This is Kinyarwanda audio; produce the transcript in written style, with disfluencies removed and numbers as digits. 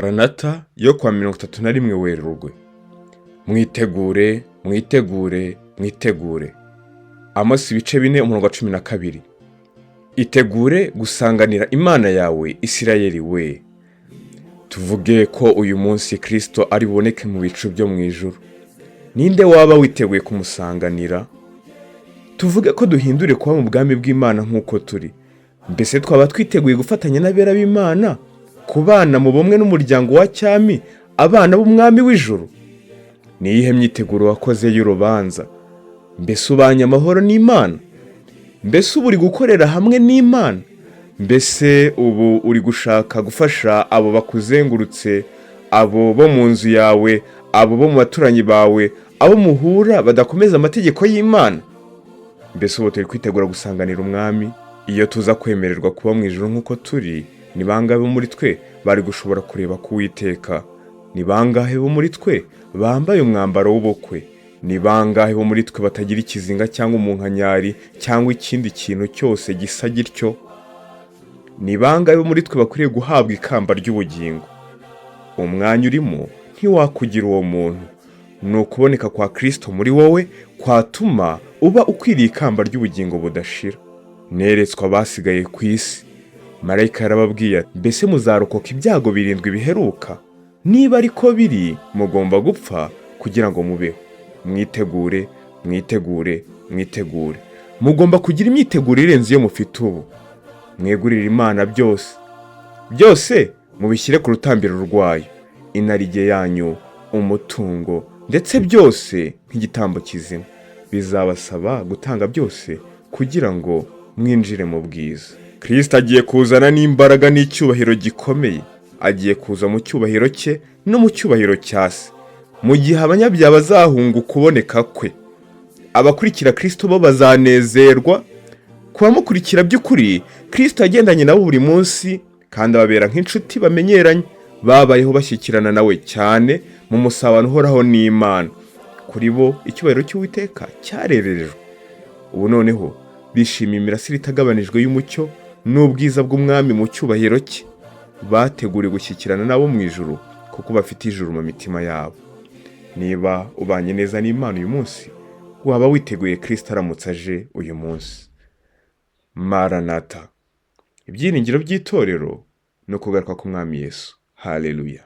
Maranata yo kuwa 31 Werurwe. Mwitegure, mwitegure, mwitegure. Amosi ibice 4 umurongo wa 12. Itegure gusanganira Imana yawe, Isirayeli we. Tuvuge ko uyu munsi Kristo ari buboneke mu bicu byo mu ijuru. Ninde waba witeguye kumusanganira? Tuvuge ko duhindure kuba mu bwami bw'Imana nk'uko turi. Mbese twaba twiteguye gufatanya n'abera b'Imana, kubana mu bumwe n'umuryango wa cyami, abana b'umwami w'ijuru? Ni iyihe myiteguro wakoze y'urubanza? Mbese ubanye amahoro n'Imana? Mbese ubu uri gukorera hamwe n'Imana? Mbese ubu uri gushaka gufasha abo bakuzengurutse, abo bo mu nzu yawe, abo bo mu baturanyi bawe, abo muhura badakomeza amategeko y'Imana? Mbese ubu turi kwitegura gusanganira umwami? Iyo tuza kwemererwa kuba mu ijuru nk'uko turi, ni bangahe bo muri twe bari gushobora kureba ku Uwiteka? Ni bangahe bo muri twe bambaye umwambaro w'ubukwe? Ni bangahe bo muri twe batagira ikizinga cyangwa umunkanyari cyangwa ikindi kintu cyose gisa gityo? Ni bangahe bo muri twe bakwiriye guhabwa ikamba ry'ubugingo? Umwanya urimo ntiwakugira uwo muntu. Ni ukuboneka kwa Kristo muri wowe kwatuma uba ukwiriye ikamba ry'ubugingo budashira. Neretswe abasigaye ku isi. Marayika yarababwiye ati: "Mbese muzarokoka ibyago birindwi biheruka? Niba ariko biri, mugomba gupfa kugira ngo mubeho." Mwitegure, mwitegure, mwitegure. Mugomba kugira imyiteguro irenze iyo mufite ubu. Mwegurire Imana byose, byose mubishyire ku rutambiro rwayo, inarijye yanyu, umutungo, ndetse byose nk'igitambo kizima. Bizabasaba gutanga byose kugira ngo mwinjire mu bwiza. Kristo agiye kuzana n'imbaraga n'icyubahiro gikomeye. Agiye kuza mu cyubahiro cye no mu cyubahiro cya Se. Mu gihe abanyabyaha bazahunga ukuboneka kwe, abakurikira Kristo bo bazanezerwa. Ku bamukurikira by'ukuri, Kristo yagendanye nabo buri munsi kandi ababera nk'inshuti bamenyeranye. Babayeho bashyikirana nawe cyane mu musabano uhoraho n'Imana. Kuri bo icyubahiro cy'Uwiteka cyarererejwe. Ubu noneho bishimiye imirasire itagabanijwe y'umucyo n'ubwiza bw'umwami mu cyubahiro cye. Bateguriwe gushyikirana nabo mu ijuru kuko bafite ijuru mu mitima yabo. Niba ubanye neza n'Imana uyu munsi, waba witeguye Kristo aramutse aje uyu munsi. Maranata. Ibyiringiro by'itorero ni ukugaruka k'umwami Yesu. Haleluya.